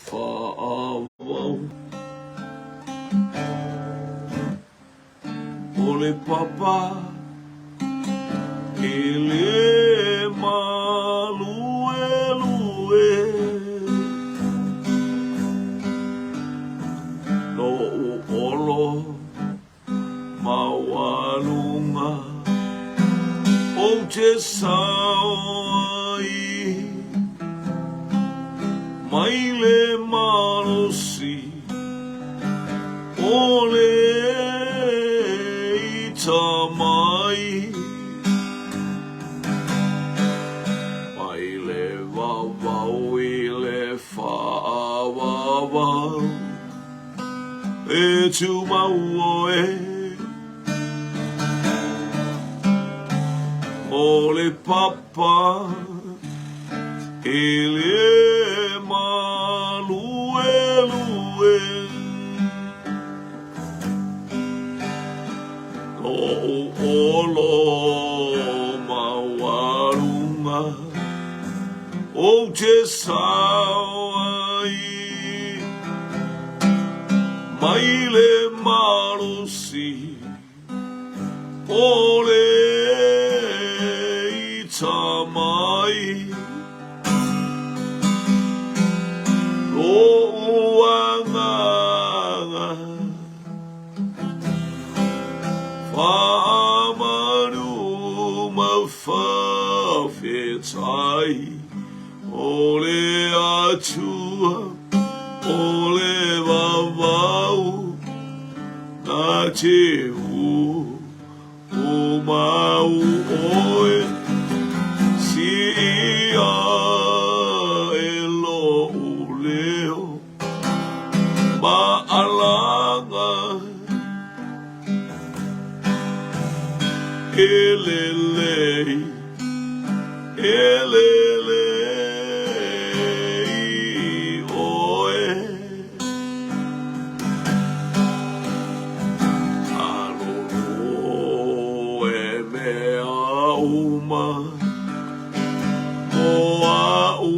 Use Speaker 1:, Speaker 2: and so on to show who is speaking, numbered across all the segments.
Speaker 1: Fa'avavau. O le papa e le maluelue. Lo'u olo maualuga ou te sao ai mai le malosi o le ita mai. Mai le vavau i le faavavau. E tumau oe. O le papa e le maluelue. Lo'u olo maualuga ou te sao ai. Mai le malosi o le ita mai. Lo'u agaga faamanu ma faafetai o le Atua o le vavau na te umau oe siia e lo'u leo maalaga e lelei e lelei oe. Malolo e mea uma mo a'u.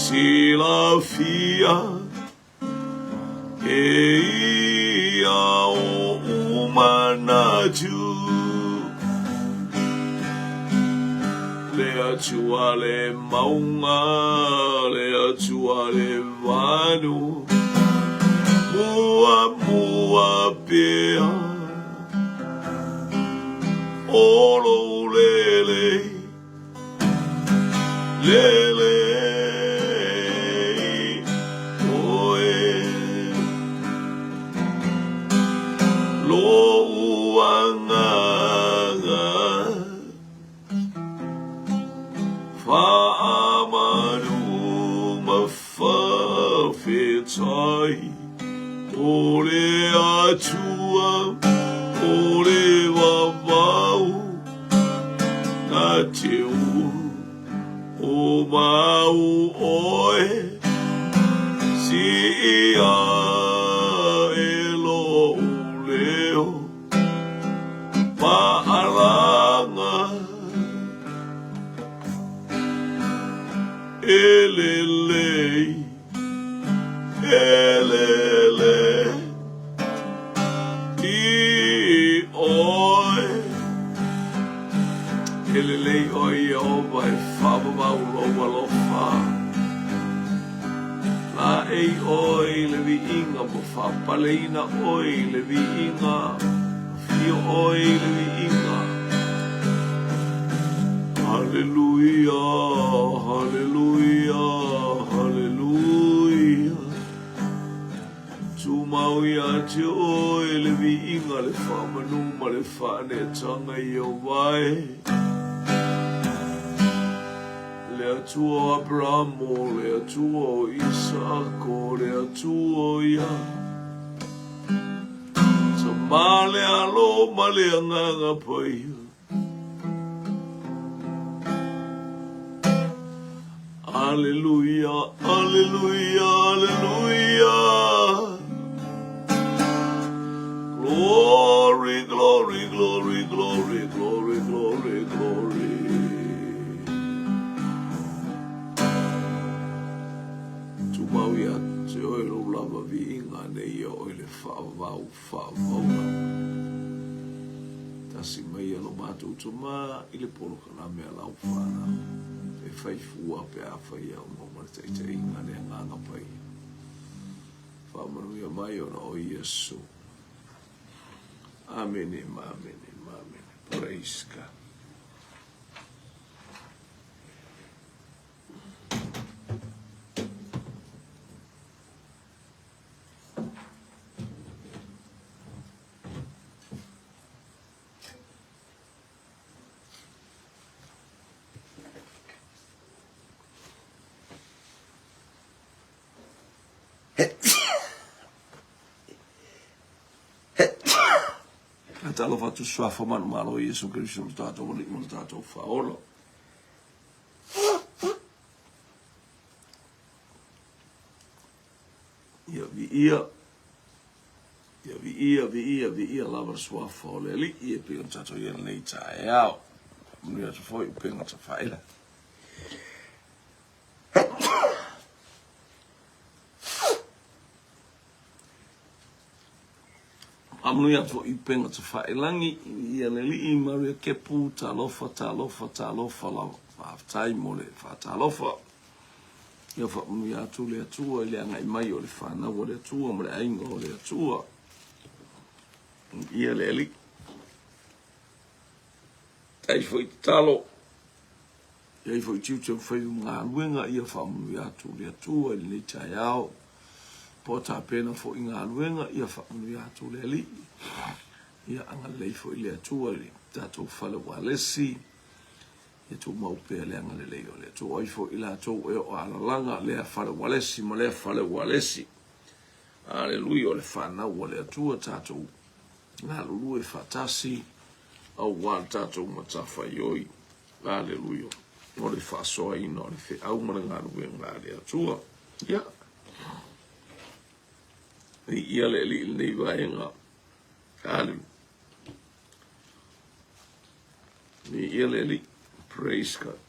Speaker 1: Silafia e ia oʻu manatu. Le Atua le mauga, le Atua le vanu, muamua pea o lou lelei. Lelei oe. Lo'u agaga faamanu ma faafetai o le Atua o le vavau. Na te umau oe siia e lo'u leo maalaga e lelei e lelei i oe. E lelei oe Iehova e faavavau lou alofa. Laei oe i le viiga ma faapaleina oe i le viiga. Afio oe i le viiga. Haleluia, haleluia, haleluia. Tumau ia te oe le viiga, le faamanu ma le faaneetaga Ieova e. Le Atua o Aperamo, le Atua o Isaako, le Atua o Ia. Tama le Alo ma le Agaga Paia. Aleluia, aleluia, aleluia. Glory, glory, glory, glory, glory, glory, glory. tumau ia te oe lou lava viiga nei ia oe le faavavau faavavauna. Tasi mai ia lo matou tama i le polokalame a lau fanau e fai fua pe afai e aunoa ma le taitaiga a le Agaga Paia. Faamanuia mai ona o Iesu. Amene ma amene ma amene. Praise God. Talofa atu suafa manumalo o Iesu Keriso lo tatou Alii ma lo tatou Faaola. Ia viia, ia viia, viia, viia lava le suafa o le Alii e pei ona tatou i ai lenei taeao. Manuia atu foi upega tafaila. Faamanuia atu foi i upega tafailagi, viia le Alii, Maria Kepu, talofa, talofa, talofa lava. Faafetai mo le faatalofa. Ia faamanuia atu le Atua i le agai mai o le fanau a le Atua ma le aiga o le Atua. Viia le Alii. Tai foi tatalo. E i ai foi tiute ma faiva ma galuega, ia faamanuia atu le Atua i lenei taeao. Po o tapena foi galuega, ia faamanuia atu le Alii. Ia agalelei foi le Atua i le tatou fale ualesi. Ia tumau pea le agalelei o le Atua. O ai foi i latou e oo alalaga lea fale ualesi ma lea fale ualesi. Aleluia, o le fanau a le Atua tatou galulue faatasi aua le tatou matafaioi. Aleluia. O le faasoaina o le feau ma le galuega a le Atua. Ia. Viia le Alii i lenei vaega. Aleluia. Viia le Alii. Praise God.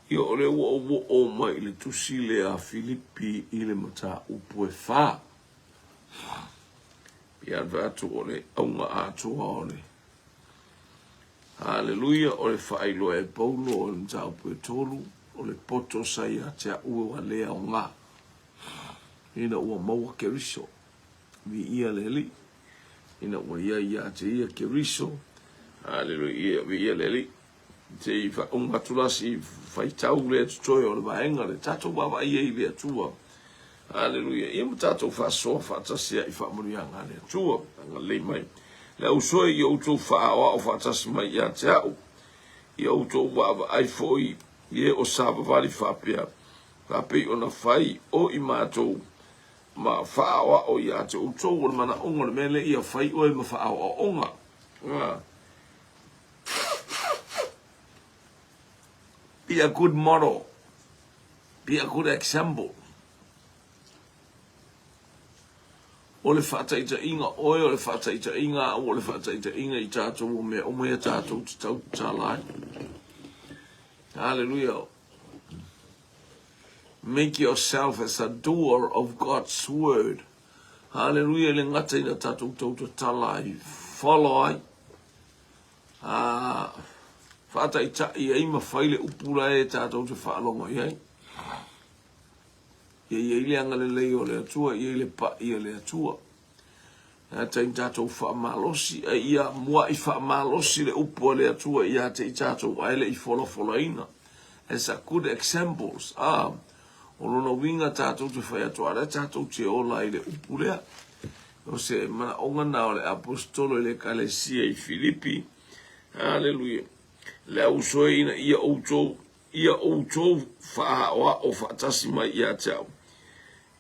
Speaker 1: Ia o lea ua ou oo mai i le tusi lea a Filipi i le mataupu e fa. Ia ave atu o le auga atoa o le Haleluia! O le faailoa e Paulo o le mataupu e tolu, o le poto sa ia te a'u ua le aoga, ina ua maua Keriso. Viia le Alii, ina ua i ai ia te ia Keriso. Haleluia! Viia le Alii. Se i faauma atu la si faitau lea totoe o le vaega le tatou vaavaai ai i le Atua. Aleluia. Ia ma tatou faasoa faatasi ai i faamanuiaga a le Atua. Agalelei mai. Le ausoe ia outou faaaoao faatasi mai ia te au. Ia outou vaavaai foi i e o savavali faapea, faapei ona fai o i matou ma faaoao ia te outou. O le manaoga o le mea lea ia fai oe ma faaoaoga. Be a good model. Be a good example. O le faataitaiga oe, o le faataitaiga au, o le faataitaiga i tatou o mea uma ia tatou te tau tatala ai. Hallelujah. Make yourself as a doer of God's word. Hallelujah, le gata ina tatou tau tatala ai, follow ai. Ā, faataitai ai ma fai le upu la e tatou te faalogo i ai. Ia i ai le agalelei o le Atua, ia i le pa'i a le Atua. Ia taimi tatou faamalosi, a ia mua'i faamalosi le upu a le Atua ia te i tatou ae le i folafolaina. As a good examples, ā, o lona uiga tatou te fai atu, a o lea tatou te ola i le upu lea. O se manaoga na o le Aposetolo i le Ekalesia i Filipi. Aleluia. Le ausoe ina ia outou, ia outou faaaoao faatasi mai ia te au.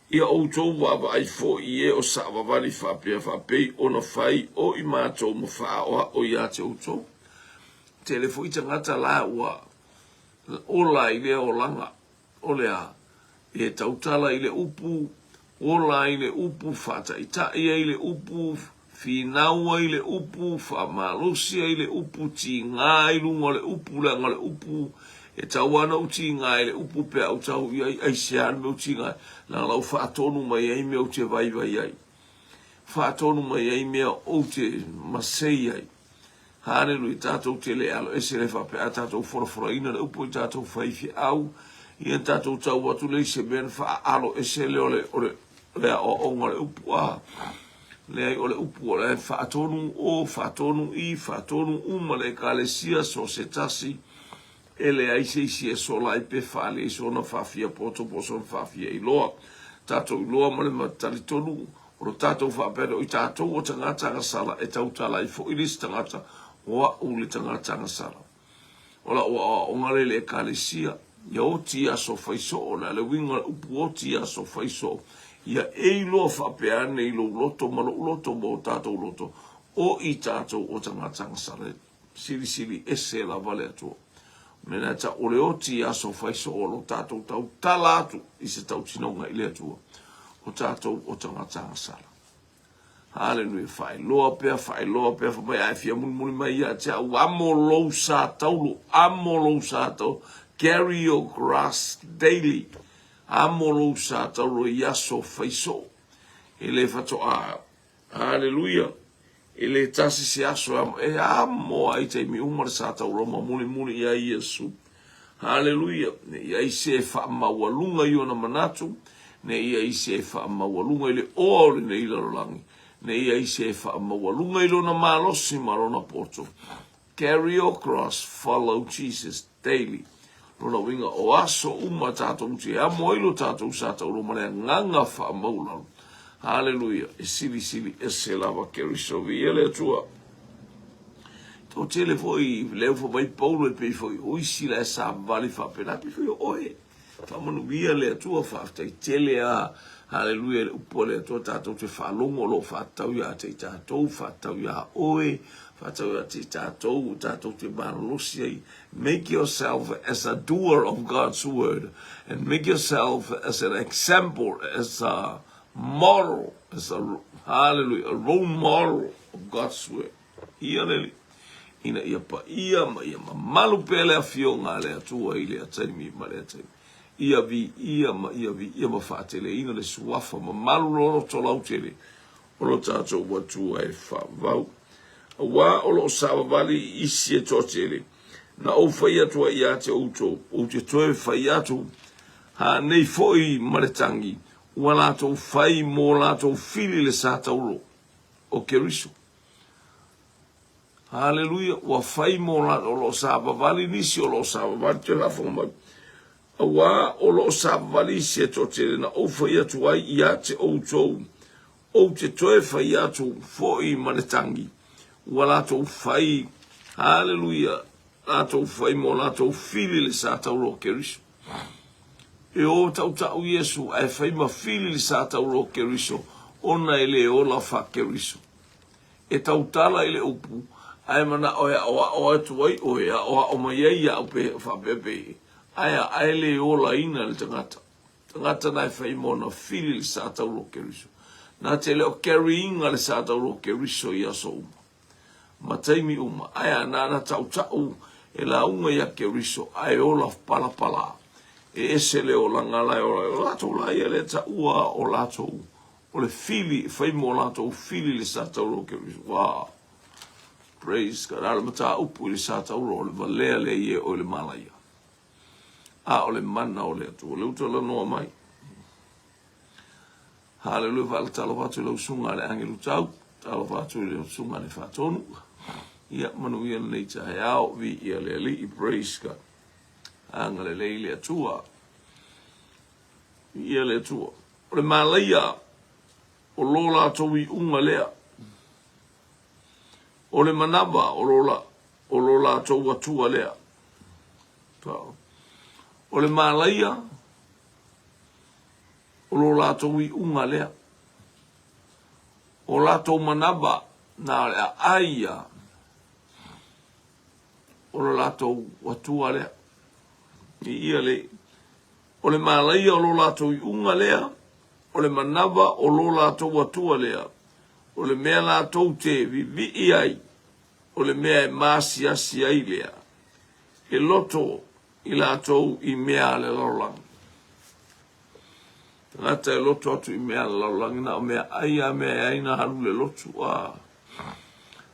Speaker 1: Ia outou vaavaai foi i e o saavavali faapea faapei ona fai o i matou ma faaaoao ia te outou. Tele foi tagata la ua ola i lea olaga. O le a? E tautala i le upu, ola ai le upu, faataitai ai le upu, finau ai le upu, faamalosi ai le upu, tiga ai luga o le upu, leaga o le upu E tau lava ona ou tiga i le upu pe a ou tau i ai, aisea le mea ou tiga ai? Leaga la ua faatonu mai ai mea ou te vaivai ai. Faatonu mai ai mea ou te masei ai. Haleluia, tatou te le alo ese le faapea a tatou folafolaina le upu i tatou faifeau, ia tatou tau atu lea i se mea na faaalo ese lea o le, o le, o le aoaoga o le upu a. Leai, o le upu o le faatonu o, faatonu i, faatonu uma le ekalesia so se tasi, e leai se isi e sola ai pe faali ai sona faafia poto po o sona faafia iloa. Tatou iloa ma le talitonu o lo tatou faapea o i tatou o tagata agasala e tautala ai foi le isi tagata o a'u le tagata agasala. O la'u aoaoga lea i le Ekalesia, ia oti i aso faisoo, o le a le uiga o le upu oti i aso faisoo? Ia e iloa faapea ane i lou loto ma lo'u loto ma o tatou loto, o i tatou o tagata agasala. Silisili ese lava le Atua. O mea na e tau o le oti i aso faisoo o lo tatou tautala atu i se tautinoga i le Atua, o tatou o tagata agasala. Haleluia, faailoa pea, faailoa pea, fai mai a e fia mulimuli mai ia te au, amo lou sa taulu, amo lou sa taulu, carry your cross daily, amo lou sa taulu i aso faisoo. E le fatoa Haleluia! E le tasi se aso e amo, e amo ai taimi uma le sa taurau ma mulimuli i ai Iesu. Haleluia! Ne i ai se e faamaualuga i ona manatu, ne i ai se e faamaualuga i le oa o lenei lalolagi, ne i ai se e faamaualuga i lona malosi ma lona poto. Carry your cross, follow Jesus daily. Lona uiga, o aso uma tatou te amo ai lo tatou sa tauro ma le agaga faamaulalo. Haleluia, e silisili ese lava Keriso, viia le Atua. Toatele foi lea ua fai mai Paulo e pei foi o isi la e savali faapena, pei foi o oe. Faamanuia le Atua, faafetai tele a. Haleluia i le upu a le Atua tatou te faalogo o lo o faatatau ia te i tatou, faatatau ia oe, faatatau ia te i tatou, tatou te malolosi ai. Make yourself as a doer of God's word and make yourself as an example, as a model, as a, hallelujah, a role model of God's word. Ia le Alii, ina ia paia ma ia mamalu pea le Afioga a le Atua i lea taimi ma lea taimi. Ia viia ma ia viia ma faateleina le Suafa mamalu loloto lautele o lo tatou Atua e faavavau. Auā o lo o savavali i isi e toatele, na ou fai atu ai ia te outou, ou te toe fai atu, ha nei foi ma le tagi, ua latou fai mo latou fili le sa taulo o Keriso. Haleluia, ua fai mo latou, o lo o savavali nisi, o lo o savavali, toe faafofoga mai. Auā o lo o savavali isi e toatele na ou fai atu ai ia te outou, ou te toe fai atu foi ma le tagi, ua latou fai, haleluia, latou fai mo latou fili le sa taulo o Keriso. E o tautau Iesu ae fai ma fili le sa taulo o Keriso, ona e le ola fa-Keriso. E tautala i le upu, ae manao e aʻoaʻo atu ai ʻoe, e aʻoaʻo mai ai iaʻu pe faapea pe ae a ae le olaina le tagata. Tagata na e fai ma ona fili le sa taulo o Keriso. Na te le o carry ina le sa taulo o Keriso i aso uma. Ma taimi uma, ae a nana taʻutaʻu e lauga ia Keriso ae ola palapala. E ese le olaga la e ola ai. O latou la ia lea taua o latou O le fili, e fai mo latou fili le sa tauro o Keriso. Wow. Praise God. A o le mataupu i le sa tauro, o le valea lea i e oe le malaia. A o le mana o le Atua. O lea ua talanoa mai. Haleluia, faalatalofa atu i lau susuga a le agelu tau, talofa atu i lau susuga a le faatonu. Ia, manuia lenei taeao, viia le Alii, praise God. Agalelei le Atua. Viia le Atua. O le malaia o lo latou iuga lea. O le manava o lo, la, o lo latou atua lea. O le malaia o lo latou iuga lea. O latou manava na o le aai ia o lo latou atua lea. Viia le O le malaia o lo latou iuga lea, o le manava o lo latou Atua lea, o le mea latou te vivii ai, o le mea e maasiasi ai lea. E loto i latou i mea a le lalolagi. Tagata e loto atu i mea a le lalolagi, na o mea ai a mea e ai na alu le lotu, a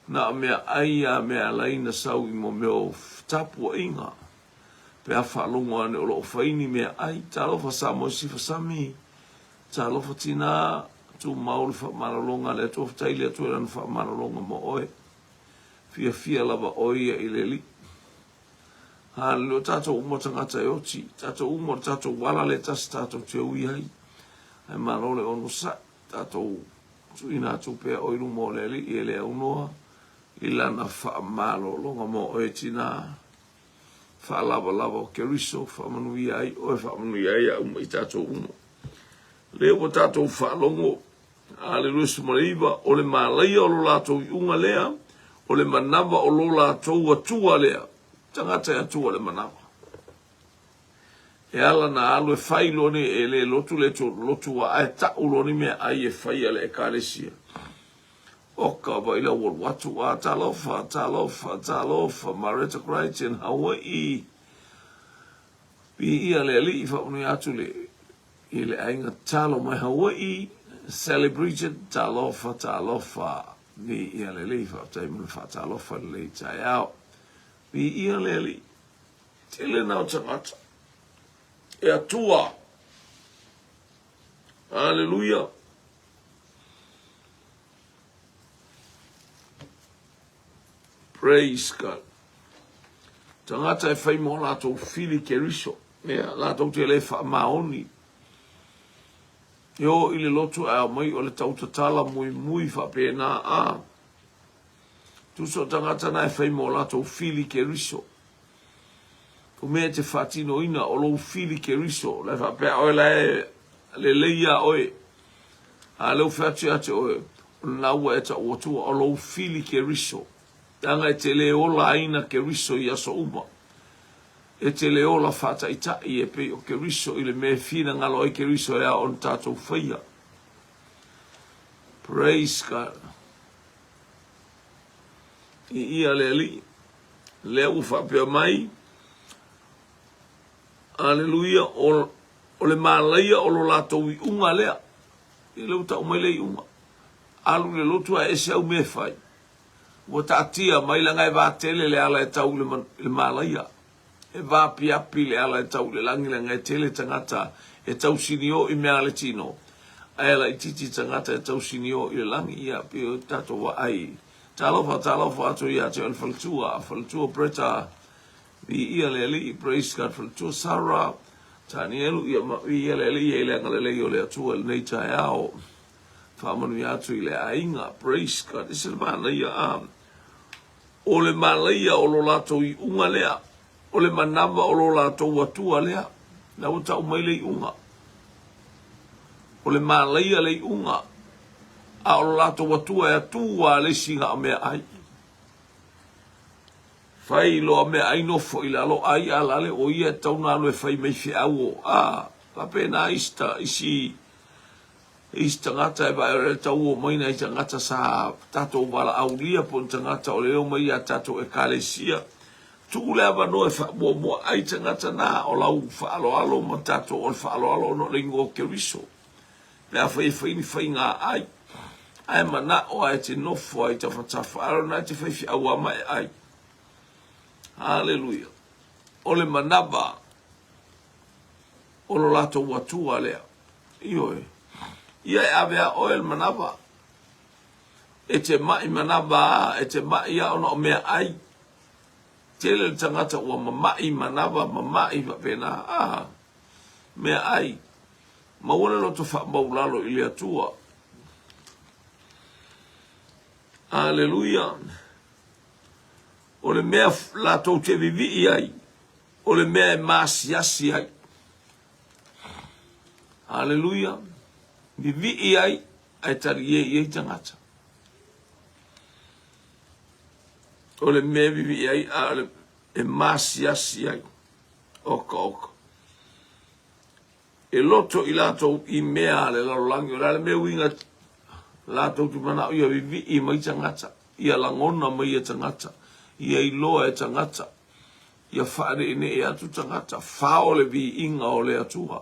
Speaker 1: na o mea ai a mea alai na sau i mo mea o tapuaiga. Pe a faalogo ane o lo o fai ni mea ai. Talofa Samoa i Sifa Sami, talofa Tina, tumau le faamalologa a le Atua, faafetai i le Atua i lana faamalologa mo oe. Fiafia lava oe ia i le Alii. Haleluia, o tatou uma tagata e oti, tatou uma o le tatou ala le tasi tatou te ui ai. Ae malo le onosai, tatou tuuina atu pea oe i luma o le Alii e le aunoa i lana faamalologa mo oe tina faalavalava o Keriso, faamanuia ai oe, faamanuia ai au ma i tatou uma. Lea ua tatou faalogo Aleluia 19, o le malaia o lo latou iuga lea, o le manava o lo latou atua lea. Tagata e atua le manava. E ala na alu e fai loa ni e le lotu le lotu a ae tau loa ni mea ai e fai a le ekalesia. O ka vai la ua atu a talofa, talofa, talofa, Mareta Crichton, Hawaii. Viia le Alii, faamanuia atu le i le aiga talo mai Hawaii, Sally Bridget, talofa, talofa. Viia le Alii, faafetai mo le faatalofa i lenei taeao. Viia le Alii. Tele na o tagata e Atua. Aleluia. Praise God. Tagata e fai mo latou fili keriso. Ia, latou te le faamaoni. E o i le lotu ae aumai o le tautatala muimui faapena a. Tusa o tagata na e fai mo latou fili keriso. O mea e te faatinoina o lou fili keriso. La e faapea oe la e lelei ia oe. A lea ua fai atu ia te oe, o lena ua e tau atua o lou fili keriso. Leaga e te le ola ai na Keriso i aso uma. E te le ola faataitai e pei o Keriso i le mea e finagalo ai Keriso e ao ona tatou faia. Praise God. I ia le Alii, lea ua faapea mai, Aleluia, o, o le malaia o lo latou iuga lea. I lea ua tau mai le iuga. Alu le lotu ae ese au mea e fai. Ua taatia mai leaga e vatele le ala e tau i le malaia. E vaapiapi le ala e tau i le lagi leaga e tele tagata e tausinio i mea a le tino, ae laitiiti tagata e tausinio i le lagi. Ia, pei o tatou vaai. Talofa, talofa atu ia te oe le faletua, faletua Bretta, viia le Alii, praise God, faletua Sarah, Tanielu, ia, viia le Alii i le agalelei o le Atua i lenei taeao. Faamanuia atu i le aiga. Praise God. Ese le manaia a. O le malaia o lo latou iuga lea. O le manava o lo latou atua lea. La ua tau mai le iuga. O le malaia le iuga. A o lo latou atua e atua le isi na o mea ai. Fai loa mea ai nofo i lalo ai a lale o ia e tau na alu e fai mai feau o a. Faapena isi, isi Isi tagata e vaai o le tau o mai nai tagata sa tatou valaaulia po o ni tagata o le o mai ia tatou ekalesia. Tuu le avanoa e faamuamua ai tagata na o lau faaaloalo ma tatou o le faaaloalo ona o le igoa o Keriso. Pe afai e fai ni faiga ai, ae manao lava e te nofo ai tafatafa, ae o lena e te fai feau lava ma e ai. Haleluia. O le manava o lo latou Atua lea. Ioe. Ia e ave a oe le manava. E te mai manava a, e te mai a ona o mea ai. Tele le tagata ua mamai manava, mamai faapena. A, mea ai. Maua le loto faamaulalo i le Atua. Aleluia. O le mea latou te vivii ai, o le mea e maasiasi ai. Aleluia. Vivii ai, ae talie i ai tagata. O le mea e vivii ai, a o le e maasiasi ai. Oka, oka. E loto i latou i mea a le lalolagi, o le a le mea uiga latou te manao ia vivii mai tagata, ia lagona mai e tagata, ia iloa e tagata. Ia faaneenee atu tagata, fao le viiga o le Atua.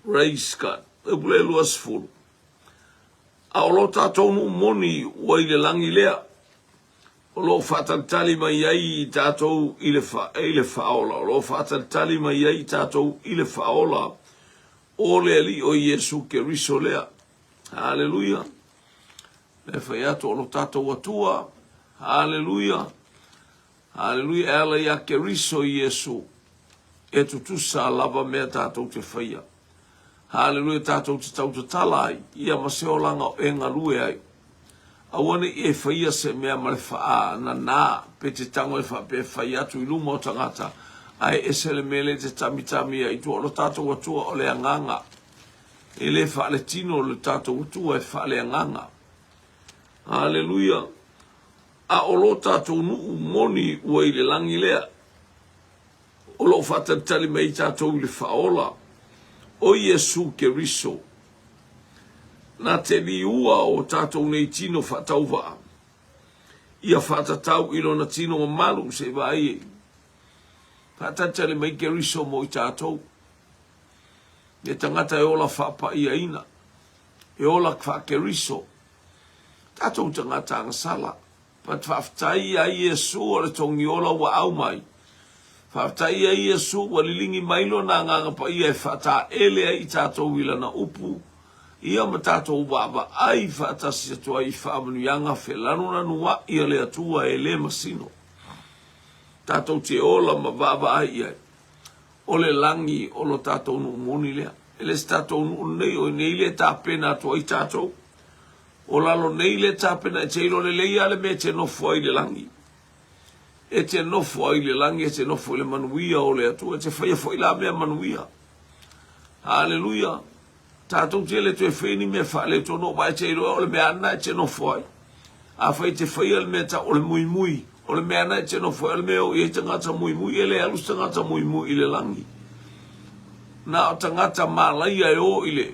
Speaker 1: Praise God. Upu le 20. A o lo tatou nuu moni ua i le lagi lea, o lo o faatalitali mai ai i tatou i le, fa, i le faaola, o lo o faatalitali mai ai i tatou i le faaola o le Alii o Iesu Keriso lea. Haleluia. Le fai atu o lo tatou Atua. Haleluia. Haleluia. E ala ia Keriso Iesu e tutusa lava mea tatou te faia. Haleluia. Tatou te tautatala ai ia ma se olaga e galue ai. Aua ne i e faia se mea ma le faananā pe te tago e faapea e fai atu i luma o tagata, ae ese le mea lea e te tamitami ai i tua. O lo tatou Atua o le agaga. E le faaletino le tatou Atua e faaleagaga. Haleluia! A o lo tatou nuu moni ua i le lagi lea, o lo o faatalitali mai ai tatou i le Faaola, o Iesu Keriso, na te liua o tatou nei tino faatauvaa, ia faatatau i lona tino mamalu, se i vaai e faatalitali mai Keriso mo i tatou. Le tagata e ola faapaiaina, e ola faa-Keriso, tatou tagata agasala. But faafetai ia Iesu o le togiola ua aumai. Faafetai ia Iesu ua liligi mai lona Agaga Paia e faataele ai i tatou i lana upu, ia ma tatou vaavaai faatasi atu ai i faamanuiaga felanulanuai a le Atua e le masino. Tatou te ola ma vaavaai i ai. O le lagi o lo tatou nuu moni lea. E le se tatou nuu lenei, o i nei le tapena atu ai tatou. O lalo nei le tapena e te iloa lelei lava le mea e te nofo ai i le lagi. E te nofo ai i le lagi, e te nofo i le manuia o le Atua, e te faia foi la mea manuia. Haleluia! Tatou te le toe faia ni mea faaletonu aua e te iloa o le mea lena e te nofo ai. Afai e te faia le mea tau o le muimui, o le mea lena e te nofo ai, o le mea e o i ai tagata muimui, e le alu se tagata muimui i le lagi. Na o tagata malaia e o i le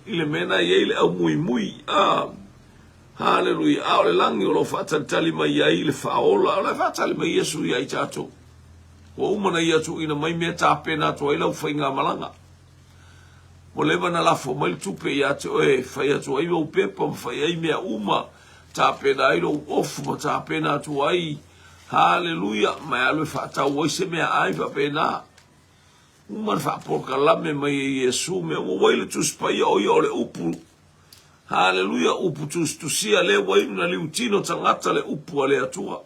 Speaker 1: i le mea na i ai le aumuimui. Ah, haleluia. A o le lagi o lo o faatalitali mai ai le faaola. O la e faatali mai Iesu ia i tatou. Ua uma na ia tuuina mai mea tapena atu ai lau faigamalaga. Ua leva na lafo mai le tupe ia te oe e fai atu ai ou pepa ma fai ai mea uma, tapena ai lou ofu ma tapena atu ai. Haleluia. Ma e alu e faatau ai se mea ai faapena. Uma le faapolokalame mai e Iesu mea ua ua i le Tusi Paia o ia o le upu. Haleluia, upu tusitusia lea ua iu na liutino tagata le upu a le Atua.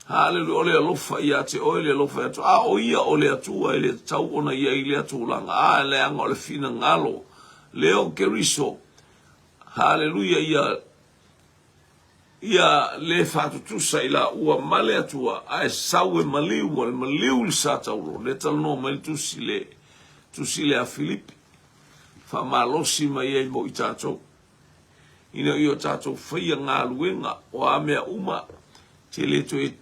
Speaker 1: Haleluia, o le alofa ia te oe le alofa ia te a o ia o le Atua e le tatau ona i ai lea tulaga. A leaga o le finagalo lea o Keriso. Haleluia, ia Ia le faatutusa i laua ma le Atua, ae sau e maliu, o le maliu i le sa taulo. Lea talanoa mai le tusi le tusi lea a Filipi, faamalosi mai ai mo i tatou, ina ia o tatou faia galuega o a mea uma, te le toe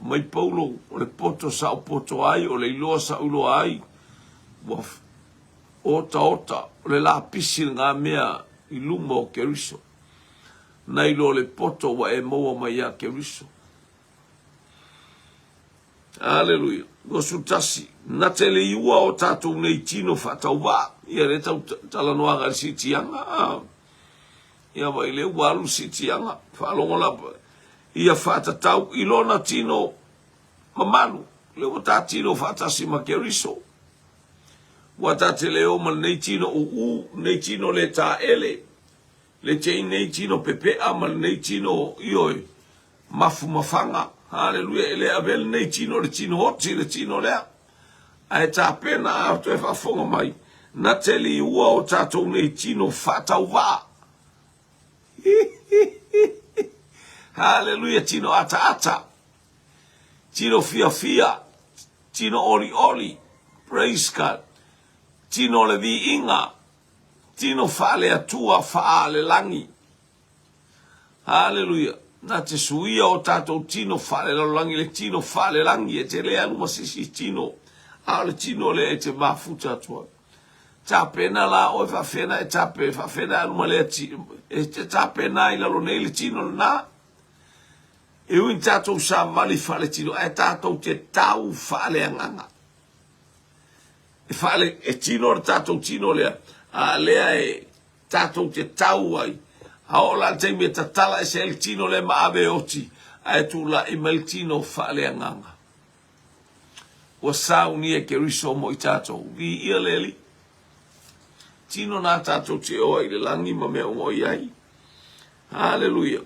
Speaker 1: mai Paulo, o le poto sa ou poto ai, o le iloa sa ou iloa ai, ua otaota, o le lapisi lena mea i luma o Keriso. Nai lo le poto ua e maua mai ia Keriso. Aleluia. 21. Na te liua o tatou nei tino faatauvaa. Ia le tau talanoaga i le siitiaga. Ah. Ia vai le ua alu siitiaga. Faalogo lava. Ia faatatau i lona tino mamalu. Le ua ta tino faatasi ma Keriso. Ua ta te le o ma lenei tino uu, lenei tino le taele. Le tei nei tino pepea ma lenei tino, ioe, mafumafaga. Haleluia, e le avea lenei tino le tino oti le tino lea. Ae tapena a toe faafofoga mai, na te liua o tatou nei tino faatauvaa. Haleluia, tino ataata, tino fiafia, tino olioli, praise God, tino o le viiga, Tino faale-Atua faale-lagi. Haleluia. Na te suia o tatou tino faale-lalolagi le tino faale-lagi e te le alu ma se isi tino, a o le tino lea e te mafuta atu ai. Tapena la oe faafena e tape, faafena e alu ma lea tino, e te tapena i lalo nei le tino lena. E ui ina tatou savali faaletino, ae tatou te tau faaleagaga. E faale, e tino le tatou tino lea, a lea e tatou te tau ai. A oo la le taimi e tatala ese ai le tino lea ma ave e oti, ae tulai mai le tino faaleagaga. Ua saunia e Keriso mo i tatou. Viia le Alii. Tino nā tatou te o ai i le lagi ma mea uma o i ai. Haleluia.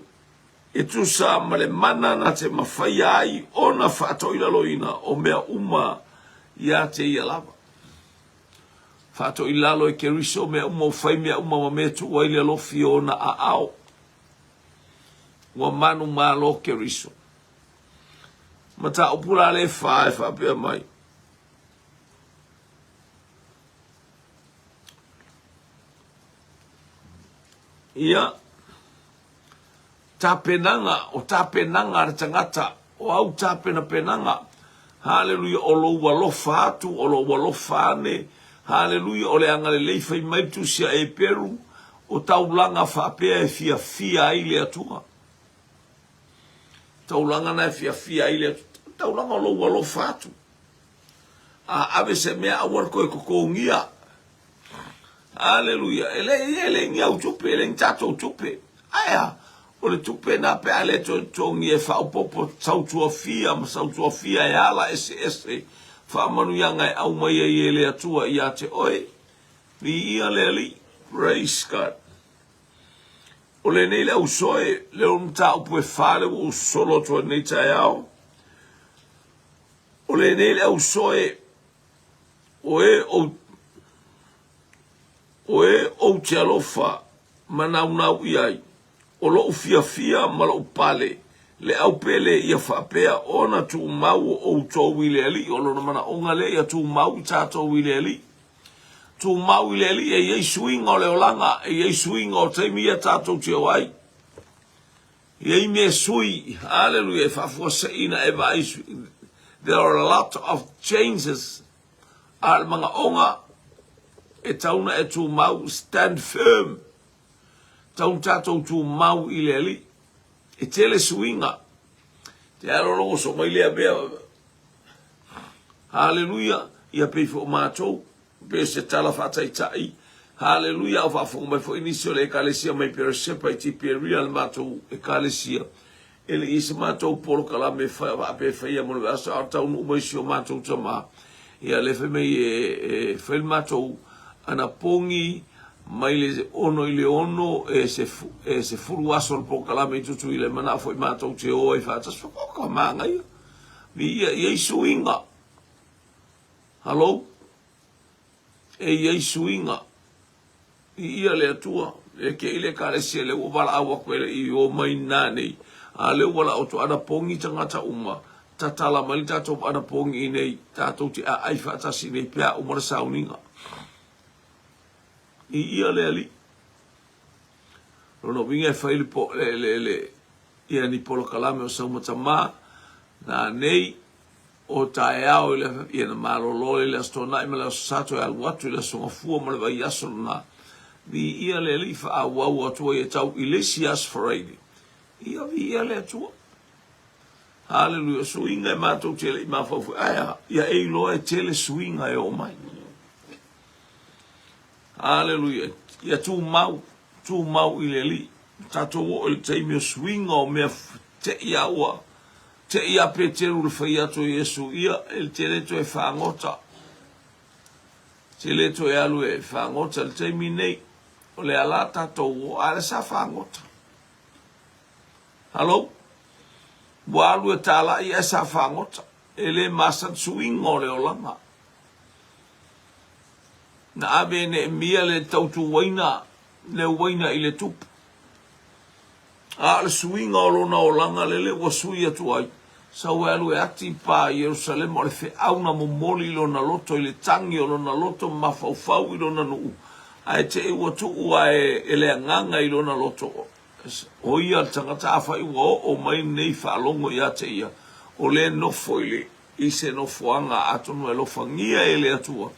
Speaker 1: E tusa ma le mana na te mafaia ai ona faatoilaloina o mea uma ia te ia lava. Faatoilalo e Keriso mea uma o fai mea uma ma mea tuu ai le alofi o ona aao. Ua manumalo Keriso. Mataupu la le fa e faapea mai. Ia, tapenaga, o tapenaga a le tagata, o au tapenapenaga, haleluia, o lou alofa atu, o lou alofa ane, haleluia, o le agalelei fai mai le tusi a Eperu, o taulaga faapea e fiafia ai le Atua. Taulaga na e fiafia ai le Atua, taulaga o lou alofa atu. A ave se mea aua le toe totogia. Aleluia. E le, e le ni au tupe, e le ni tatou tupe. Ae a, o le tupe na pe a le toe totogia e faaopoopo sautuafia ma sautuafia e ala eseese faamanuiaga e aumai ai e le Atua ia te oe. Viia le Alii. Praise God. O lenei le ausoe, le o mataupu e fa le ua ou sosolo atu ai lenei taeao. O lenei le ausoe O e ou, o e ou te alofa ma naunau i ai, o loʻu fiafia ma loʻu pale, le aupele ia faapea ona tumau o outou i le Alii. O lona manaʻoga lea ia tumau i tatou i le Alii. Tumau i le Alii e i ai suiga o le olaga, e i ai suiga o taimi ia tatou te o ai. E i ai mea sui, haleluia, e faafuaseʻina e vaai There are a lot of changes. A o le manaoga e tatau ona e tumau, stand firm. Tatau ona tatou tumau i le Alii. E tele suiga. Te alologo so mai lea mea. Haleluia, ia pei foi o matou. Pei o se tala faataitai. Haleluia! A o faafofoga mai foi nisi o le Ekalesia mai Peresepa i Tiperia, le matou Ekalesia. E le i i ai se matou polokalame e faapea e faia mo le vaiaso, a o le taunuu mai o si o matou tama, ia lea fai mai e fai le matou anapogi mai le 6 i le 6, e 10 aso le polokalame i Tutuila, e manao foi matou te o ai faatasi. Oka, manaia. Viia, e i ai suiga. Hallo? E i ai suiga. Viia le Atua. E ke i le ekalesia lea ua valaau atu e le i o mai na nei. A lea ua valaau atu anapogi tagata uma, tatala mai le tatou anapogi i nei, tatou te aai faatasi nei pe a uma le sauniga. Viia le Alii. Lona uiga e fai le, po, le, le, le, ia ni polokalame o Saumatama na nei O taeao i le ia na malolo i le Aso Toonai ma le Aso Sa toe alu atu i le Aso Gafua ma le vaiaso lena. Viia le Alii faaauau atu ai e tau i le isi Aso Faraile. Ia viia le Atua. Haleluia. O suiga e matou te le i mafaufau. Ae a, ia e iloa e tele suiga e oo mai. Haleluia. Ia tumau, tumau i le Alii. Tatou oo i le taimi o suiga o mea te i a ua Te i a Peteru le fai atu o Iesu, ia, e te le toe fagota. Te le toe alu e fagota le taimi nei. O le ala tatou o, a le sa fagota. Hello? Ua alu e tālaʻi ae sa fagota. E le masani suiga o le olaga. Na ave e Neemia le tautu uaina, le uaina i le tupu. A o le suiga o lona olaga lele ua sui atu ai, sau e alu e ati pa i Ierusalema, o le feau na momoli i lona loto i le tagi o lona loto ma mafaufau i lona nuu, ae te i ua tuu ae e le Agaga i lona loto, o ia le tagata afai ua oo mai lenei faalogo ia te ia, o lea e nofo i le i se nofoaga atonu e alofagia e le Atua.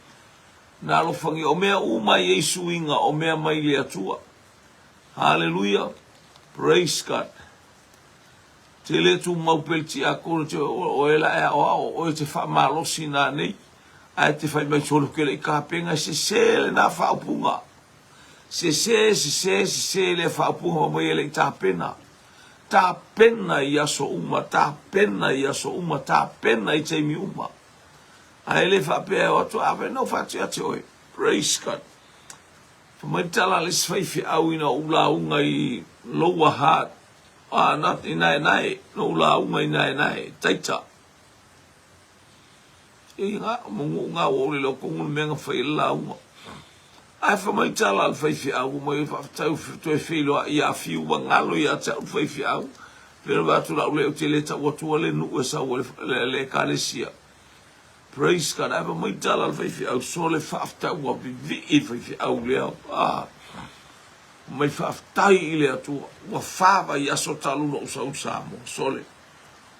Speaker 1: Na alofagia, o mea uma e i ai suiga, o mea mai le Atua. Haleluia! Praise God! Te le tumau pea le tiakono te o e la e aoao o oe te faamalosi nanei ae te fai mai solo ke le i kapena e sese lena faaupuga. Sese, sese, sese lea faaupuga fai mai e le i tapena. Tapena i aso uma, tapena i aso uma, tapena i taimi uma. Ae le faapea e o atu, a fai na ou faatiati oe. Praise God. Fai mai le tala a le isi faifeau ina ua ou lauga i Lower Hutt, ah, not i Naenae, na ou lauga i Naenae, Taita. E nga, mo nuu nga ua ole leo kongu le mea na fai ai le lauga. Ae fai mai tala a le faifeau, fai mai faafetai ua toe feiloai ia Fiu ua galo ia te au le faifeau. Pei ona vaai atu lau le ou te le tau atua le nuu e sau ai le ekalesia. Praise God. Ae fai mai tala a le faifeau, sole faafetai ua vivii le faifeau lea. Ah. Mai faafetai i le Atua. Ua fa vaiaso talu ona ou sau i Samoa. Sole.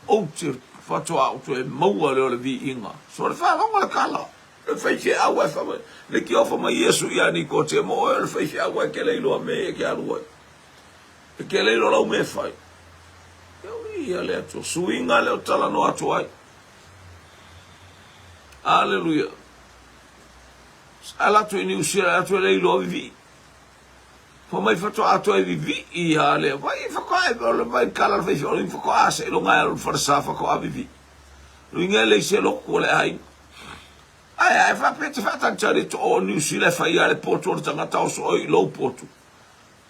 Speaker 1: Ou te faatoa ou toe maua lea o le viiga. Sole faalogo le kala. Le faifeau ae fai mai. Le tiofa mai Iesu ia Nikotemo, oe o le faifeau ae ke le iloa me e ke alu ai. E ke le iloa lau mea e fai. Ia le Atua. Suiga lea o talanoa atu ai. Aleluia. Ala atu i Niu Sila, atu e le iloa vivii. Fai mai faatoa toe vivii ia lea. Vai faatoa e o le vai kala le faifeau le faatoa seiloga e alu i le falesa faatoa vivii. Luiga e leai se lotu o le aiga. Ae a e faapea e te faatalitali atu o Niu Sila e fai lava le potu o le tagata oso oe i lou potu.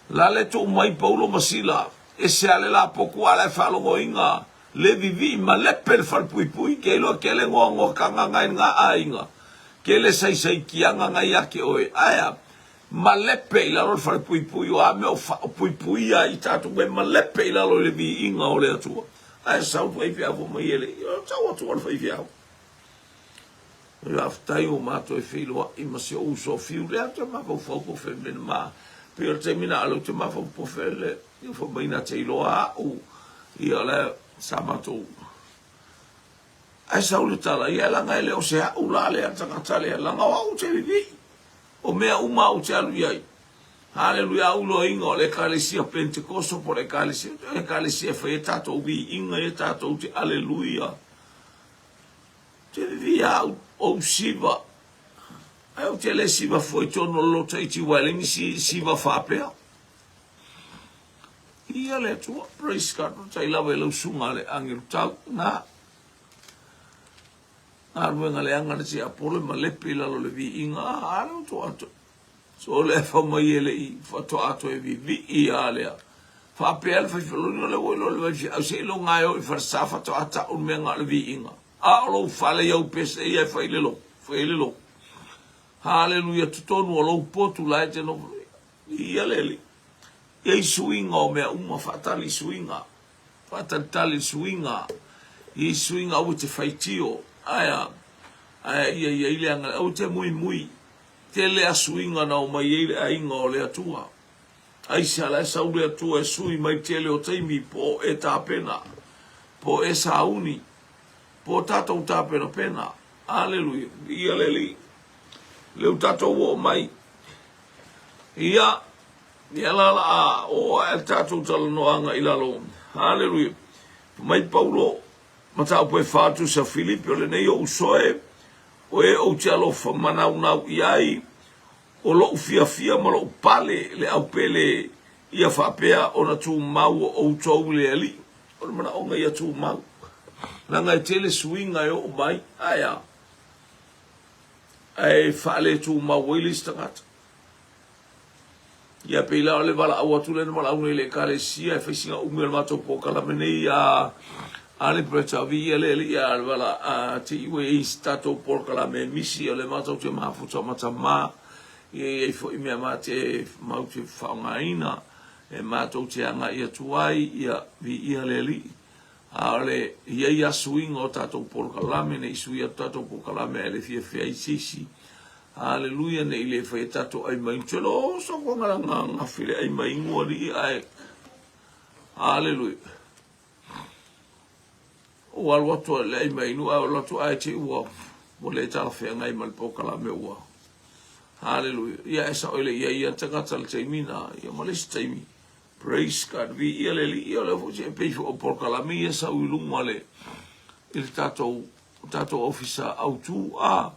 Speaker 1: La le tuu mai Paulo ma Sila, ese lava le lapotu a la e faalogoina le vivii ma lepe le falepuipui ke iloa kele goagoakaga ngai nga aiga kele saisaitiaga ngai ake oe. Ae a? Malepe i lalo le falepuipui o a mea o puipuia ai tatou e malepe i lalo i le viiga o le Atua. Ae sau le faifeau fai mai e le i tau atu o le faifeau. Faafetai ua matou e feiloai ma si ou uso o Fiu lea te mafaufau po fai ma pei o le taimi na ale ou te mafaufau po fai le fai mai na te iloa au ia le sa matou Ae sau le tala, ia leaga e le o se au la lea tagata lea, leaga o au ou te vivii. O mea uma ou te alu i ai. Haleluia, au iloaina o le Ekalesia Pentekoso po o le Ekalesia, o le Ekalesia e fai ai tatou viiga ia tatou te aleluia. Te vivii au, ou siva. Ae ou te le siva fua i totonu o le loto iti ua e leai ni siva faapea. Ia le Atua, praise God, faafetai lava i lau susuga le agelu tau, na. Galuega leaga le tiapolo e malepe i lalo o le viiga, a le ua toato. So le fai mai e le i faatoa toe vivii a lea. Faapea le faifeau, o le ua iloa le faifeau seiloga e o i falesa faatoa tau le mea na o le viiga. A o lou fale i au pese ia e fai le lotu, fai le lotu. Haleluia, totonu o lou potu la e te nofo. Ia le Alii. Ia i suiga o mea uma, faatali i suiga. Faatalitali i suiga. Ia i suiga aua te faitio. Ae ae ia i ai le agalelei. Aua te muimui. Tele a suiga na omai ai le aiga o le Atua. Aisea la e sau le Atua e sui mai tele o taimi po o e tapena, po o e sauni, po o tatou tapenapena. Aleluia. Viia le Alii. Lea ua tatou oo mai. Ia, ia la la a oo ae le tatou talanoaga i lalo. Haleluia. Fai mai Paulo, mataupu e fa tusa Filipi, o lenei ou uso e, o e ou te alofa manaunau i ai, o lou fiafia ma lou pale le aupele ia faapea ona tumau o outou i le Alii. O le manaoga ia tumau. Leaga e tele suiga e oo mai. Ae a? Ae faaletumau ai le isi tagata. Ia pei la o le valaau atu lea na valaau nei i le Ekalesia e fai sina umi o le matou polokalame nei a a le Bretta Viia le alii a le vala a te i ua i ai se tatou polokalame e misi o le matou te mafuta ma tama ia i ai foi mea ma te mau te faaaogaina e matou te agai atu ai ia viia le Alii. A o le i ai a suiga o tatou polokalame ne i sui atu tatou polokalame ae le fiafia ai se isi. Haleluia ne i le fai e tatou ai mai tele o so ko ngala nga nga file ai mai ngua li ai. Haleluia. O alu atu le ai mai nu a lo atu ai te ua ua le talafeagai ma le polokalame ua. Haleluia. Ia e sao ile ia ia tagata le taimi na ia ma le isi taimi. Praise God, viia le Alii. Ia o lea foi se pei foi o polokalame ia sau i luga le i le tatou tatou ofisa autu a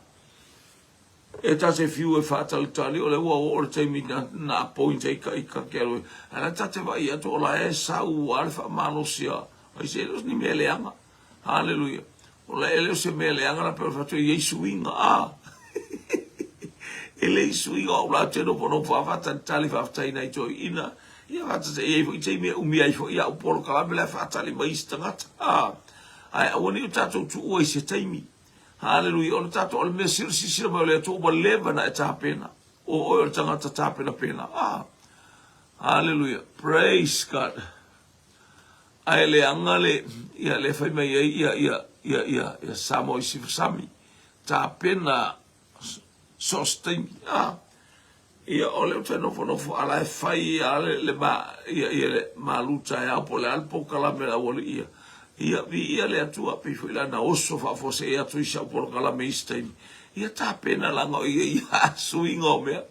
Speaker 1: e ta te fiu e faatalitali o lea ua oo le taimi na, na appoint ai ka i ka ke alo a la ta te vaai atu o la e sau a le faamalosi a ai se le o ni mea leaga. Haleluia. O la e le o se mea leaga la pe o fatu i suiga a. E le i suiga o la te nofonofo a faatalitali faafetai nai toeaiina. Ia faatasi e i ai foi taimi e umi ai foi au polokalame la e faatali mai isi tagata. A. Ae aua ne i o tatou tuua i se taimi. Haleluia. O le tatou o le mea silasila mai o le Atua ua leva na e tapena. O oe o le tagata tapenapena. A. Haleluia. Praise God. Ae leaga le, ia, le fai mai ai ia, ia, ia, ia, ia Samoa i Sifasami, tapena so o se taimi. Ah, ia, o lea ou te nofonofo a la e fai a le, le ma, ia, ia, le malu taeao po o le a le polokalame a le aualii ia. Ia, viia le Atua, pei foi la na oso faafuasei atu i si au polokalame i isi taimi. Ia tapena leaga o ia ia suiga o mea.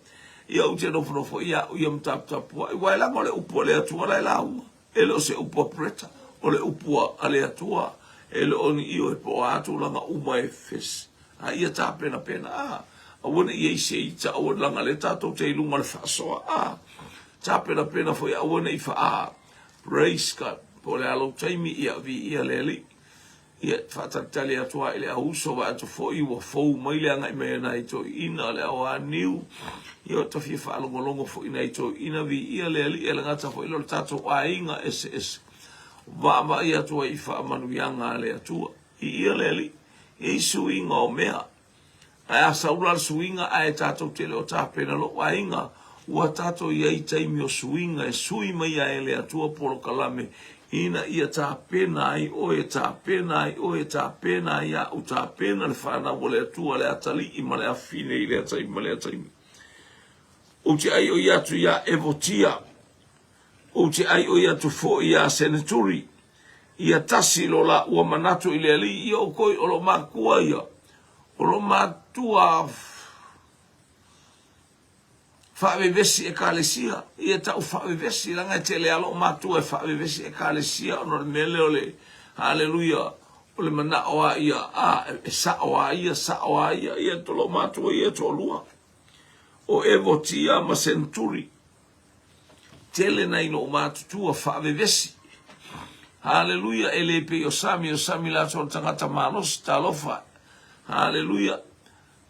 Speaker 1: Ia ou te nofonofo ia au ia ma taputapuai, aua e leaga o le upu a le Atua la e lauga. E le o se upu a Bretta, o le upu a le Atua. E le o ni ioe po o a tulaga uma e fes. A ia tapenapena, a, aua ne i i ai se ita, aua leaga o lea tatou te i luga o le faasoa, a, tapenapena foi aua ne i faa, praise God, po o le a lou taimi, ia viia le Alii. Ia, faatalitali atu lava i le auuso, vaai atu foi ua fou mai le agai mai a nai toeaiina o le ao aniu. Ia, ua ta fia faalogologo foi i nai toeaiina, viia le Alii, e le gata foi lea o le tatou aiga eseese. Vaavaai atu ai i faamanuiaga a le Atua. Viia le Alii, e i ai suiga o mea. Ae a sau la le suiga ae tatou te le o tapena lou aiga, ua tatou i ai i taimi o suiga e sui mai ai e le Atua polokalame ina ia tapena ai oe, tapena ai oe, tapena ai au, tapena le fanau a le Atua, le atalii ma le afine i lea taimi ma lea taimi. Ou te aioi atu iā Evotia, ou te aioi atu foi iā Seneturi, ia tasi lo la ua manatu i le Alii, ia oukou o lo matua ia, o lo matua faavevesi ekalesia, ia tau faavevesi, leaga e tele lava lou matua e faavevesi ekalesia ona o le mea lea o le, haleluia, o le manao lava ia, a, e sao lava ia, sao lava ia, ia to lou matua ia e toalua, o Evotia ma Senturi. Tele nai lou matutua faavevesi. Haleluia, e le pei o Sami, o Sami latou o le tagata malosi, talofa. Haleluia,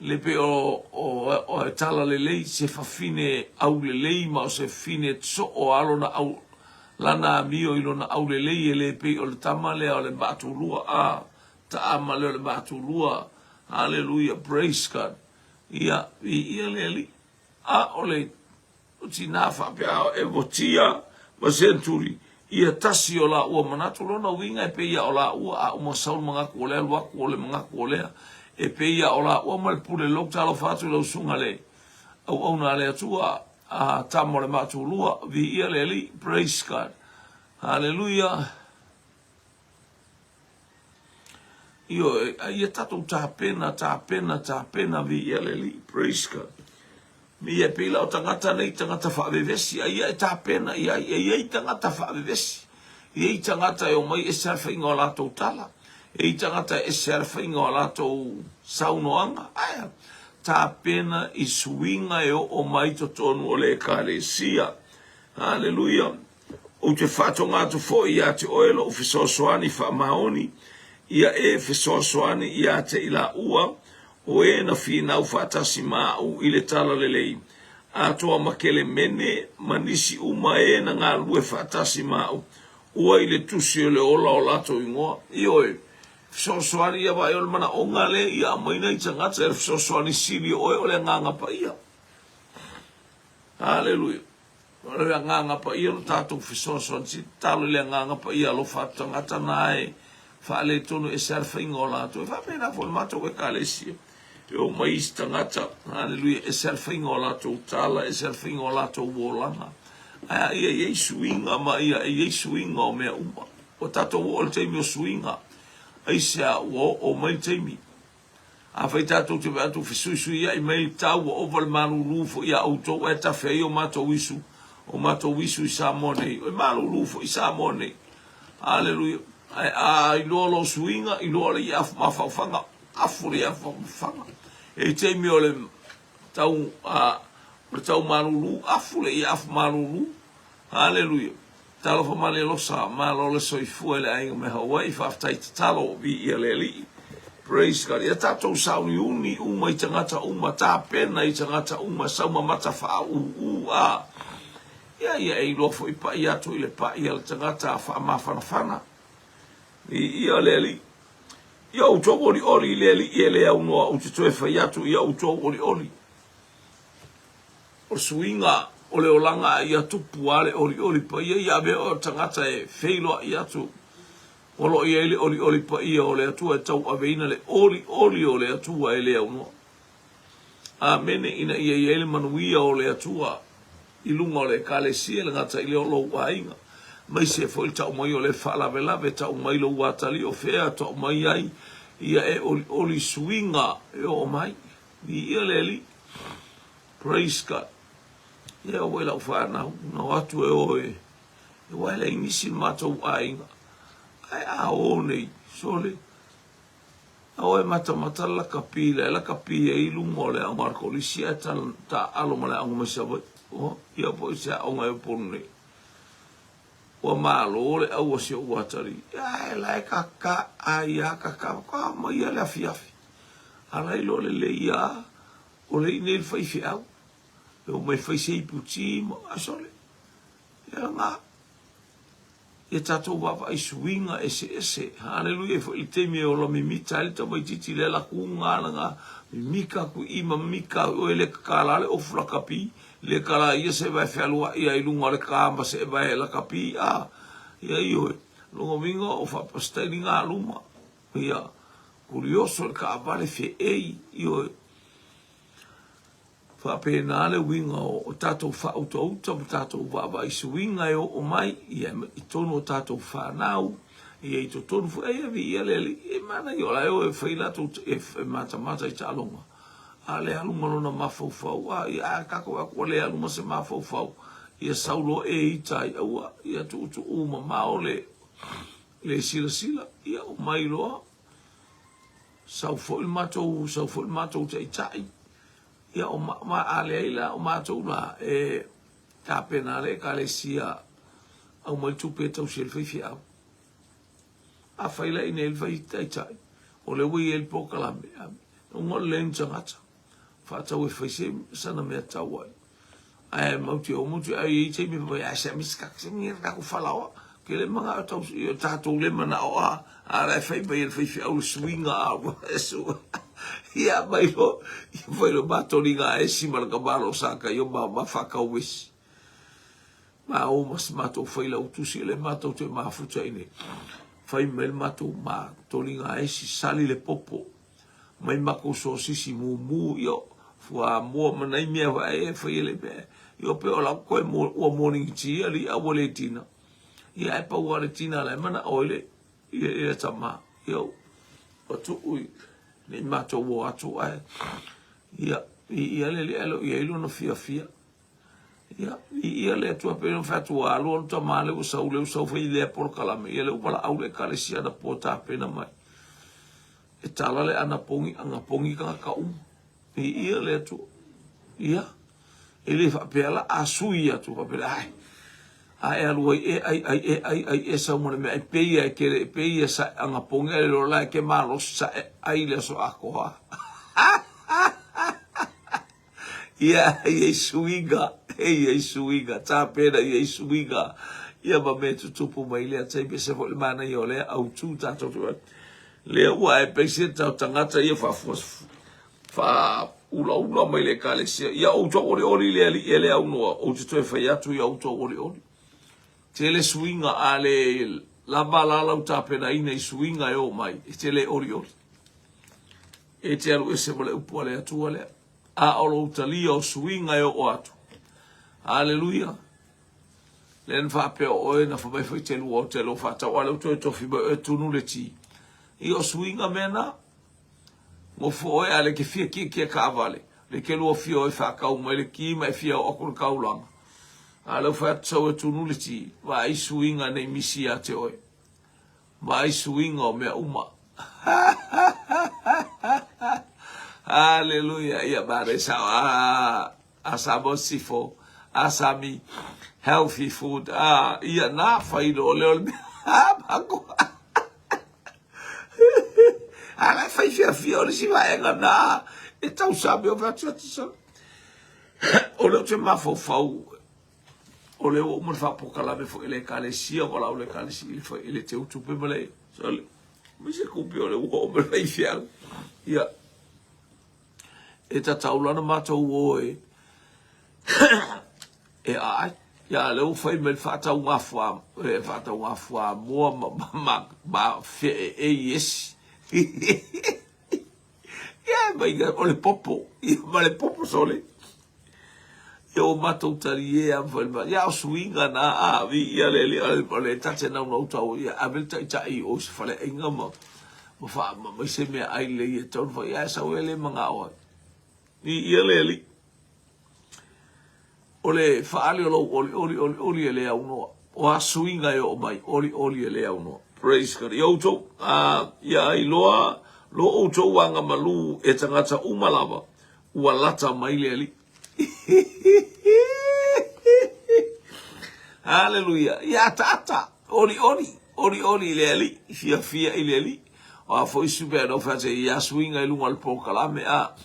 Speaker 1: le pei o, o, o e tala lelei, se fafine aulelei ma o se fafine soo a lona au, lana amio i lona aulelei, e le pei o le tama lea o le maatulua, a, taama lea o le maatulua. Haleluia, praise God. Ia, viia le Alii. A o le O tina faapea o Evotia ma Senturi, ia tasi o laua manatu, lona uiga e pei a o laua a uma sau le manatu o lea alu atu o le manatu o lea, e pei a o laua ma le pule lou talofa atu i lau susuga le auauna a le Atua, a tama o le maatulua, viia le Alii, praise God, haleluia. Ioe, a ia tatou tapena, tapena, tapena, viia le Alii, praise God. Me ia pei la o tagata nei, tagata faavevesi, a ia e tapena i ai, e i ai tagata faavevesi, e i ai tagata e omai ese lava le faiga o latou tala, e i ai tagata e ese lava le faiga o latou saunoaga, ae tapena i suiga e oo mai totonu o le Ekalesia. Haleluia! Ou te faatoga atu foi ia te oe lou fesoasoani faamaoni, ia e fesoasoani ia te i laua, o e na finau faatasi ma au i le talalelei, atoa ma Kelemene ma nisi uma e na galulue faatasi ma au, ua i le tusi o le ola o latou igoa. Ioe, fesoasoani ia vaai o le manaoga lea ia aumai nai tagata e fesoasoani sili o oe o le Agaga Paia. Haleluia. O le Agaga Paia lo tatou fesoasoani sili tatalo i le Agaga Paia alofa atu tagata na e faaletonu ese lava le faiga o latou. E faapena foi le matou Ekalesia. E omai isi tagata, haleluia, ese lava le faiga o latou tala, ese lava le faiga o latou olaga. Ae a ia i ai suiga ma ia i ai suiga o mea uma. Ua tatou oo i le taimi o suiga. Aisea ua oo mai le taimi? Afai tatou te vaai atu fesuisuiai mai le tau ua ova le malulu foi ia outou ae tafe ai o matou isu. O matou visu i Samoa nei, e malulu foi i Samoa nei. Aleluia. Ae a iloa lou suiga, iloa le ia mafaufauga, afu le ia mafaufauga. E i taimi o le tau, a, o le tau malulu, afu le ia afu malulu. Aleluia. Talofa Malialosa, malo le soifua i le aiga mai Hawaii, faafetai tatalo, viia le Alii. Praise God. Ia tatou sauniuni uma i tagata uma, tapena i tagata uma, saumamata faaūū a. Ia, ia e iloa foi pa'i atu i le pa'i a le tagata faamafanafana. Viia le Alii. Ia outou olioli i le Alii e le aunoa ou te toe fai atu, ia outou olioli. O le suiga o le olaga a ia tupu a le olioli paia ia avea oe o le tagata e feiloai atu o lo o i ai le olioli paia o le Atua e tauaveina le olioli o le Atua e le aunoa. Amene ina ia i ai le manuia o le Atua i luga o le Ekalesia, e le gata i lea o lou aiga, aemaise foi le tau mai o le faalavelave, tau mai lou atalii o fea, tau mai ai ia e olioli suiga e oo mai. Viia le Alii. Praise God. Ia ua i lau fanau, na o atu e o e, e waele ai nisi le matou aiga. Ae a o nei, sole, a o e matamata le lakapi, le lakapi ai i luga o le aoga a le kolisi ae taaalo ma le aoga mai Savaii. O, ia po i se aoga e Upolu nei. Ua malo le ʻau a si oʻu atalii. Ae la e kaka ai a kaka, ka mai a le afiafi. A la iloa lelei a o le i nei le faifeau. E o mai fai se ipu ti ma a sole. Ia nga. Ia tatou vaavaai suiga eseese. Haleluia e foi le taimi e ola mimita ai le tamaititi le ala kuga ala nga mimika aku i ma mimika au oe le kakala le ofu lakapi le kala ia se vae fealuai ai lunga o le ka ma se vae lakapi a ia ioe longa winga o faapasitaili ngā luma ia kurioso le kaavale feei ioe Faapena le uiga o tatou faautauta ma tatou vaavaai suiga e oo mai ia i totonu o tatou fanau, ia i totonu foi ai viia le Alii. E manaia o la e o e fai latou e matamata i taaloga, a le alu ma lona mafaufau, a ia a tatou atu ua le alu ma se mafaufau, ia sau loa e ita ai, aua, ia tuutuu mamao le le silasila, ia omai loa Sau foi le matou, sau foi le matou taitai, ia o ma, ma a leai la, o matou la e tapena le ekalesia aumai tupe e tausi ai le faifeau. Afai la i nei le fai taitai, o lea ua i ai le polokalame, uga o le leai ni tagata, faatau e fai se sana mea tau ai. Ae mau te o mau te ai i taimi fai mai ai se mis ka se ni ka ku falaoa ke le manga tau i tatou le manao a a la fai mai le fai feau le suiga a su ia mai lo ia fai lo matoliga e si ma le kamalo sa ka io ma ma whakau wesi ma o mas matou fai lau tusi le matou te mafuta ine fai mai le matou matoliga e si sali le popo mai makou sosisi mumu io fuamoa ma nai mea wae e fai ele mea io pe o lau koe mo ua morning tea ali a ua le tina ia e pau a le tina la e mana o ile ia ia tama io o tu ui nei matou o atu ae ia i ia le le alo ia ilo no fia fia ia i ia le atua pe no fai atu alu alu tama le ua sau le ua sau fai lea polokalame ia le ua valaau le ekalesia na po tapena mai E tala le anapogi, anapogi tagata uma. Viia le Atua. Ia, e le faapea la a sui atu faapea ai. A e alu ai e ai ai e ai ai e sau ma le mea ai peia e kele e peia sa anapogi ai lo la e ke malosi sa e ai le aso atoa. Ia, e i ai suiga, e i ai suiga, tapena i ai suiga. Ia ma mea tutupu mai lea taimi, ese foi le manaia o lea autu tatou te vaai. Lea ua e peise tau tagata ia faafua faaulaula mai le ekalesia. Ia outou olioli le Alii e le aunoa, ou te toe fai atu ia outou olioli. Tele suiga a le lava la lau tapenaina i suiga e oo mai, e te le olioli. E te alu ese ma le upu a le Atua lea. A o lou talia o suiga e oo atu. Aleluia. Lea na faapea o oe na fai mai foi te lua o te lua faatau a lea ua toe tofi mai oe tunu le ti. Ia o suiga mea na. Nofo oe a le ke fia kiekie kaavale. Le ke lua fia oe faatau mai le ki ma e fia oo atu le taulaga. A lea ua fai atu sau e tunu le ti, vaai suiga nei misi ia te oe. Vaai suiga o mea uma. Hallelujah. Ia mare sao. Ah, a Samoa Sifo, a Sami, healthy food. Ah, ia na fai lo le o le mea. Ah, mako. A la fai fiafia o le isi vaega na e tausami o fai atu atu sau. O lea ou te mafaufau, o lea ua uma le faapokalame foi i le ekalesia, valaau le ekalesia i le fai, i le teu tupe ma le, sole, mai se kupe o le ua oo mai le faifeau. Ia, e tatau la ona matou o e, e aai. Ia, lea ua fai mai le faatauga e faatauga fuamoa ma, ma, ma, ma fee e iesi. Ia, mai o le popo, ia ma le popo sole. Ia ua matou talie a ma fai ia o suiga na a vi ia le le o le tate naunau tau ia ave le taitai o se faleaiga ma ma fa ma mai se mea ai le ia tau fai ia sau e le manao ai. I ia le ali. O le faaali o lou olioli, olioli e le aunoa. O a suiga e oo mai, olioli e le aunoa. Praise God. Ia outou, a, ia iloa lo outou agamalu e tagata uma lava, ua lata mai le Alii. Haleluia. Ia ataata, olioli, olioli i le Alii, fiafia i le Alii. O a foi isi mea na fai atu, ia suiga i luga o le polokalame, a,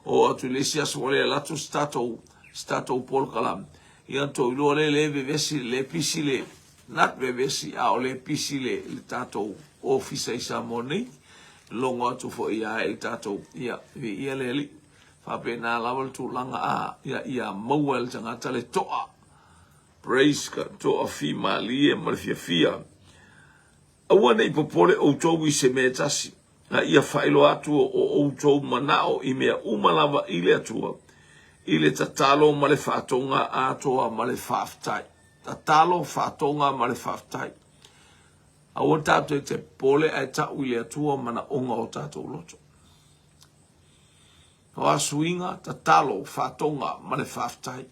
Speaker 1: oo atu i le isi aso ua le alu atu se tatou, se tatou polokalame. Ia ona tou iloa lea le vevesi, le pisi le, not vevesi, a o le pisi le, le tatou ofisa i Samoa nei. Logo atu foi ia i le tatou, ia, viia le Alii. Faapena lava le tulaga, a, ia, ia maua e le tagata le toa. Praise God, toa fimalie ma le fiafia. Aua ne i popole outou i se mea e tasi, a ia faailoa atu o outou manao i mea uma lava i le Atua, i le tatalo ma le faatoga atoa ma le faafetai. Tatalo, faatoga ma le faafetai. Aua tatou te popole ae tau i le Atua manaoga o tatou loto. O a suiga, tatalo, faatoga ma le faafetai.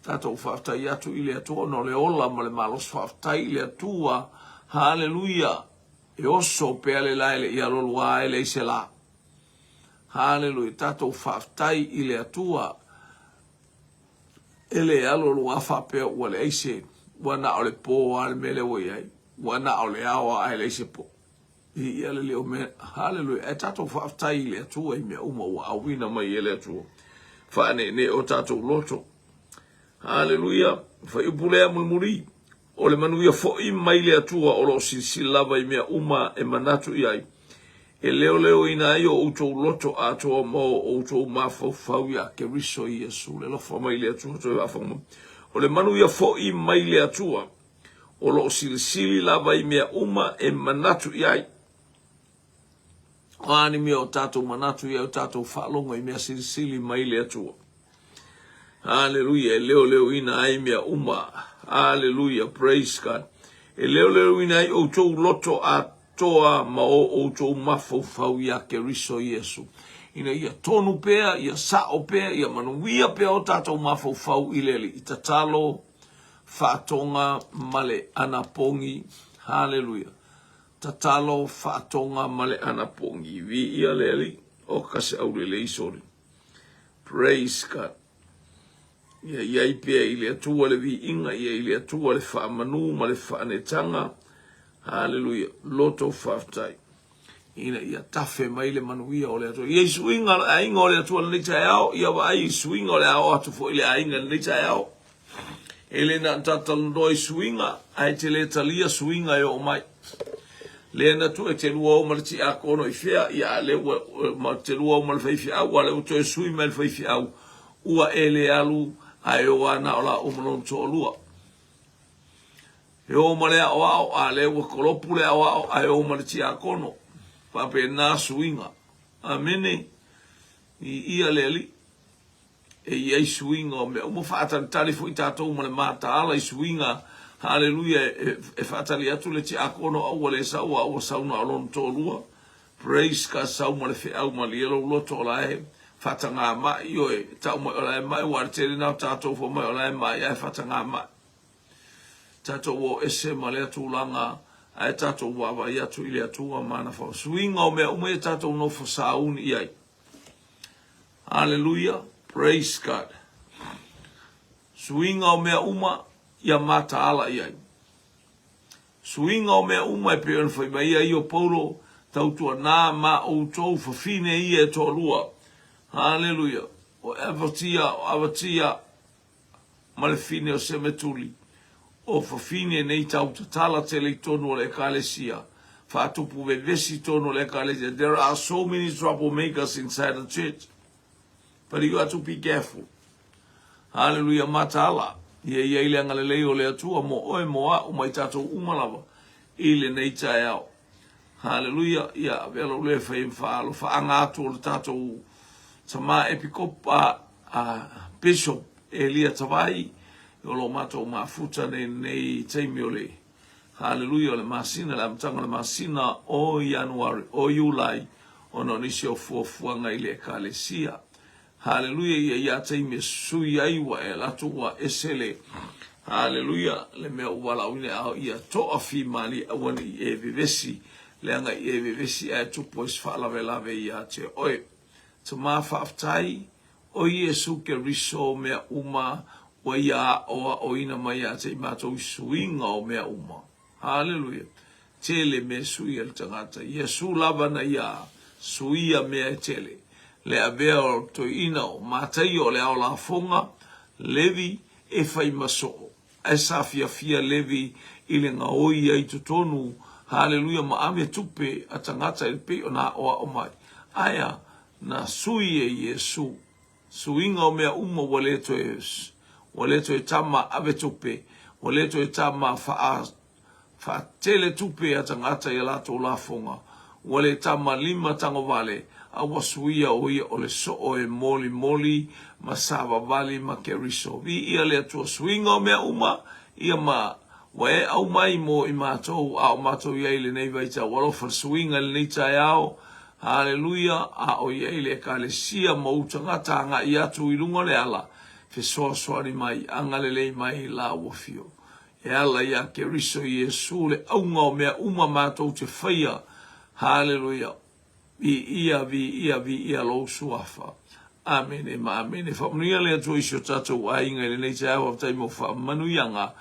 Speaker 1: Tatou faafetai atu i le Atua ona o le ola ma le malosi faafetai i le Atua. Haleluia! E oso pea le la e le i alualu e leai se la. Haleluia! Tatou faafetai i le Atua e le alualu lava faapea ua leai se, ua na o le po lava le mea lea ua i ai, ua na o le ao lava ae leai se po. Viia le leo mea. Haleluia. Ae tatou faafetai i le Atua i mea uma ua auina mai e le Atua. Faaneenee o tatou loto. Haleluia. Fuaiupu lea mulimuli. O le manuia foi mai le Atua o lo o silasila lava i mea uma e manatu i ai. E leoleoina ai o outou loto atoa ma o outou mafaufau ia Keriso Iesu. Le alofa mai le Atua toe faafofoga mai. O le manuia foi mai le Atua o lo o silisili lava i mea uma e manatu i ai. O a ni mea o tatou manatu i ai, o tatou faalogo i mea silisili mai le Atua. Haleluia, e leoleoina ai mea uma. Haleluia, praise God. E leoleoina ai outou loto atoa ma o outou mafaufau ia Keriso Iesu. Ina ia tonu pea, ia sao pea, ia manuia pea o tatou mafaufau i le Alii. Tatalo Faatoga ma le anapogi. Haleluia. Tatalo, faatoga ma le anapogi. Viia le Alii. O ka se aulelei soli. Praise God. Ia iai pea i le Atua le viiga, ia i le Atua le faamanu ma le faanetaga. Haleluia. Loto faafetai. Ina ia tafe mai le manuia o le Atua. Ia i suiga o le aiga o le Atua lenei taeao, ia vaai i suiga o le a oo atu foi le aiga lenei taeao. E le na talatalanoa i suiga, ae te le talia suiga e oo mai. Lea na tuu e te lua o ma le tiakono i fea, ia a lea ua, ma te lua o ma le faifeau, a lea ua toe sui mai le faifeau, ua e le alu, ae o a na o la uma lona toalua. E o ma le aoao, a lea ua kolopu le aoao, ae o ma le tiakono. Faapena suiga. Amene. I ia le Alii. E i ai suiga o mea uma. Faatalitali foi tatou ma le mataala i suiga. Haleluia. E, e faatali atu le tiakono a ua le sau, a ua sau na o lona toalua. Praise God. Sau ma le feau malie lou loto o la e. Faatagā mai, ioe, tau mai o la e mai, ua o le tele na o tatou fai mai o la e mai, ae faatagā mai. Tatou o ese ma lea tulaga, ae tatou vaavaai atu i le Atua ma ana suiga o mea uma ia tatou nofo sauni i ai. Hallelujah, praise God. Suiga o mea uma ia mataala i ai. Suiga o mea uma e pei ona fai mai ai o Paulo, Tautuanā ma outou fafine ia e toalua. Haleluia! O Evatia, o Avatia, ma le fine o Semetuli, o fafine nei tau tatala tele i totonu o le Ekalesia, faatupu vevesi i totonu o le Ekalesia. There are so many troublemakers inside the church. But you have to be careful. Haleluia mataala. Ia i ai le agalelei o le Atua mo oe, mo a'u, ma i tatou uma lava i lenei taeao. Haleluia. Ia avea lou le fai ma faalofaaga atu o le tatou tama epikopa a Bishop Elia Tavai o lo matou mafuta nei lenei taimi o le Haleluia o le masina, le amataga o le masina o Ianuari, o Iulai, ona o nisi o fuafuaga i le Ekalesia. Haleluia ia ia taimi e sui ai ua e alu atu ua ese le Haleluia le mea ua valaauina e ao ia toafimalie aua ne i e vevesi leaga i e vevesi ae tupu ai se faalavelave ia te oe. Tama faafetai o Iesu Keriso mea uma ua ia aoaoina mai ia te i matou i suiga o mea uma. Haleluia. Tele mea sui a le tagata. Iesu lava na ia suia mea e tele. Le avea o toeaina o Mataio o le ao lafoga, Levi, e fai ma soo. Ae sa fiafia Levi i le gaoi ai totonu, haleluia, ma ave tupe a tagata e pei ona aoao mai. Aea, na sui e Iesu. Suiga o mea uma ua le toe, ua le toe tama ave tupe, ua le toe tama faa, faatele tupe a tagata i a latou lafoga, ua le tama lima tagovale, a ua suia o ia o le soo e molimoli ma savavali ma Keriso. Viia le Atua suiga o mea uma, ia ma ua e aumai mo i matou, a o matou i ai i lenei vaitau. Alofa le suiga i lenei taeao, Haleluia! A o i ai le Ekalesia ma ou tagata agai atu i luga o le ala, fesoasoani mai, agalelei mai la ua fio. E ala iā Keriso Iesu le auga o mea uma matou te faia. Haleluia! Viia, viia, viia lou Suafa. Amene ma amene. Faamanuia le Atua i si o tatou aiga i lenei taeao. Faafetai mo faamanuiaga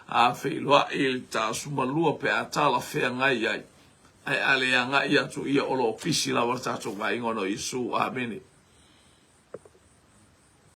Speaker 1: a feiloai i le taasumalua pe a talafeagai ai. Ae a le agai atu ia o lo o pisi lava le tatou aiga ona o Iesu. Amene.